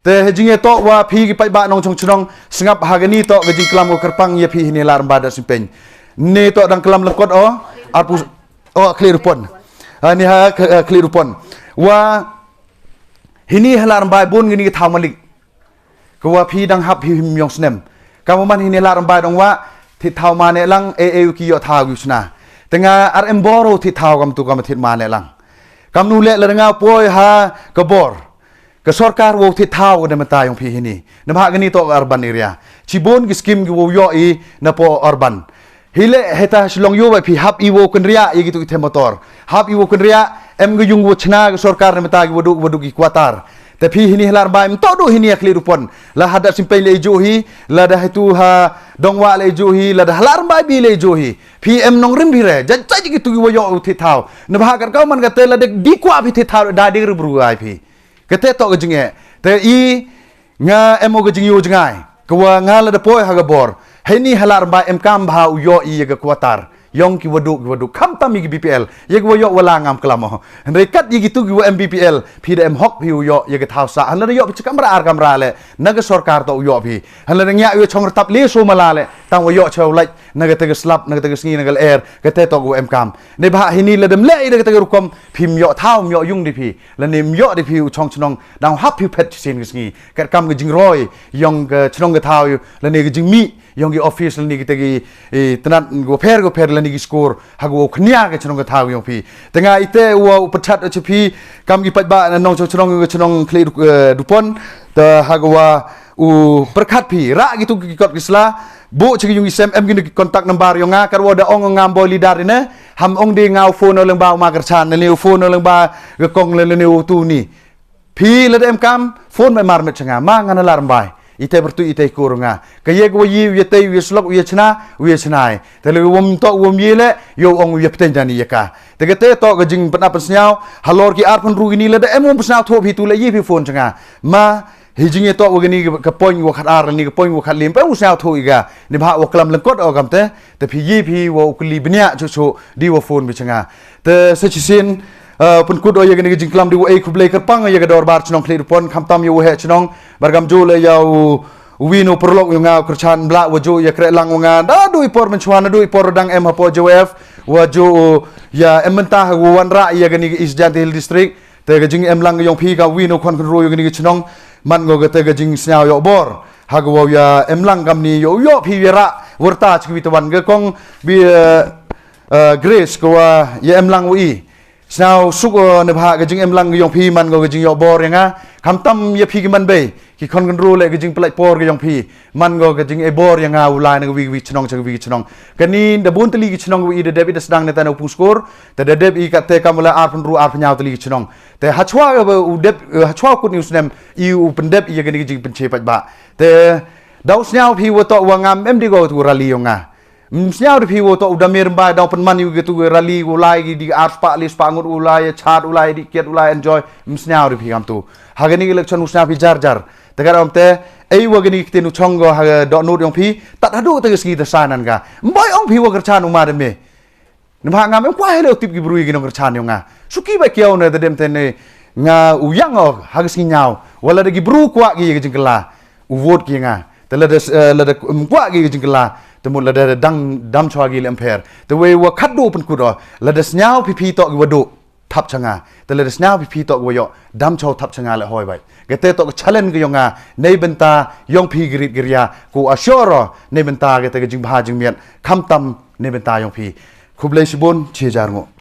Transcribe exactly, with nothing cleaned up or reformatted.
Te hei jingyatoh wa phi ki paidbah nongchong chnong, sngap ha kani toh ka jingklam wa kyrpang ya phi hini Hla Rymbai Dap Sympeng. Ni toh dang klam lyngkot o, arphew, o, Khlieh Rupon. Ha, ni ha, K-, eh, Khlieh Rupon. Wa hini Hla Rymbai bun kini ki thaw malik. Ka wa phi dang hap phi him yong snem. Ka wa man hini Hla Rymbai dong wa, thit thaw mane lang, e, e, u ki yoh thaw yu sna. Te nga ar em bor u thit thaw kam tu kam thit mane lang. Kam nu le la nga poi ha ka bor. Ka sorkar wow thit thaw ka da mynta yong phi hini. Namha kani toh ka urban area. Chibun ki scheme ki wow yoh i na po urban. Hi le heta Shillong yoh wa phi hap i wow kynriah ya ki tu ki the motor. Hap i wow kynriah, em ka yung wow chna ka sorkar na mynta ki wa du, wa du ki quarter. Te phi hini Hla Rymbai, em toh du hini ya Khlieh Rupon. La ha Dap Sympeng le i ju hi, la da hi tu ha Dongwah le i ju hi, la da Hla Rymbai B le i ju hi. Phi em nongrim phi re, jai jai ki tu ki wa yoh u thit thaw. Namha kat ka man ka te la da di kwah phi thit thaw da di ri bru ai phi. Ka te toh ka jingeh. Te i nga em o ka jingyu jngai. Ka wa nga la da poi ha ka bor. Hei ni Hla Rymbai em kam bha u yoh i ya ka quarter. Yong ki wa du, ki wa du. Khamtam i ki B P L. Ya ki wa yoh wa la ngam klam o. Hynrei kat ya ki tu ki wa em B P L. Phi da em hok phi u yoh ya ka thaw sah. Hynrei da yoh phi chi kamra ar kamra le. Na ka sorkar toh u yoh phi. Hynrei da ngiah u ya chong rtap le so mala le. Tang wa yoh chaw lait. Na ka te ka slap, na ka te ka sngi, na ka le er. Ka te toh ka wa em kam. Neibha hini la dem le i da ka te ka rukom. Phi m yoh thaw, m yoh yung di phi. Lane m yoh di phi u chong chnong, dang hap phi phet chisien ka sngi. Kat kam ka jingroi, yong ka chnong ka thaw, lane ka jingmih, yong ki office, lane kita ki, eh, tnat, ka pher, ka pher, lane ki skur, ha ka wow khnia ka chnong ka thaw yong phi. Te nga ite wow pyrchat o cha phi, kam ki paidbah na nongchong chnong, ka chnong Khlieh Rup-, eh, Rupon, te ha ka wa u pyrkhat phi, rah ki tu ki kot ki sla, bu cha ki yung i sem, em ki na ki contact number yong nga, kat wa da ong nga boi leader ine, ham ong di nga u phone o lyngba u ma kyrchan, lane u phone o lyngba ka kong le, lane u tu ni. Phi la da em kam, phone mai mar met cha nga, ma nga na Hla Rymbai. Ite pyrtuit ite kur nga. Ka ye ka wa yi, u ya tei, u ya slok, u ya chna, u ya chna i. Te le wa m toh, wa m ye le, yow ong u ya pteng dani ya ka. Te ka te toh ka jingpynap pynsniaw, halor ki arphew ynru kini la da em wa pynsniaw thoh phi tu le yi phi phone cha nga. Ma, hi jingyatoh wa kani ka point wa khat ar, ni ka point wa khat lim, pa u sniaw thoh i ka. Neibha wa klam lyngkot o kam te, te phi yi phi wa u kylli bniah chu chu, di wa phone bi cha nga. Te sa chisien, eh, pynkut o ya kani ka jingklam di wa ei khublei kyrpang ya ka dorbar chnong Khlieh Rupon, khamtam ya wa heh chnong, bar kam ju le ya u, u win u pyrlok yong nga u kyrchan bla wa ju ya kreh lang wa nga, da du i por mynchwa, na du i por dang em hapoh J Y F, wa ju ya em mynta ha wa wanrah ya kani ka East Jaintia Hills District, te ka jingem lang yong phi ka win u khon khynru yong kani ka chnong, man ngo ka te ka jingsniaw yoh bor. Ha ka wow ya em lang kam ni yoh, yoh phi ya rah, warta chi ki wi te wan ka kong bi, eh, eh, Grace ka wa ya em lang wa i. Sniaw suk o neibha ka jingem lang yong phi man ngo ka jingyoh bor ya nga. Khamtam ya phi ki man bei, ki khon khynru le ka jingpyllait por ka yong phi. Man ngo ka jingeh bor ya nga u lai na ka wi ka wi chnong cha ka wi ka chnong. Kani da bun tylli ki chnong wa i da dep i da sdang ne ta na u pung skur. Te da dep i kat te kam wa la arphew ynru arphew ynñiaw tylli ki chnong. Te hachwa ka wa u dep, eh, hachwa kut ni u snem i u pyndep i ya kani ka jingpynche paidbah. Te da u sniaw phi wa toh wa ngam em di ko tu rally yong nga. M sniaw di phi wa toh u da mir mbai da u pynman i u ki tu rally u lai ki di ar spah le spah ngut u lai chat u lai di kiat u lai enjoy. M sniaw di phi kam tu. Ha kani ka election u sniaw phi jar jar. Te ka dam te, ei wa kani ki ktien u chong ko ha doh nut yong phi, tat hadu te ka sngi te sa nan ka. M boi ong phi wa kyrchan u ma de me. Neibha ngam em kwah le u tip ki bru ya ki nongkyrchan yong nga. Suki ba kiaw ne te dem te ne nga u yang o ha ka sngi ñiaw. Wa la da ki bru kwah ki ya ka jingkylla. U vote ki ya nga. Te la da, eh, la da, em, kwah ki ya ka jingkylla. Te mut la da dang dam chwa ki le em pher. Te wei wa khat du pynkut o. La da sniaw phi phi toh ki wa du thap cha nga. Te la da sniaw phi phi toh ki wa yoh dam chwa thap cha nga le hoi bai. Ka te toh ka challenge ka yong nga. Neibynta yong phi ki rit ki ria. Ko assure o. Neibynta ka te ka jingbha jingmiat. Khamtam neibynta yong phi. Khublei chibun, chi hajar nguh.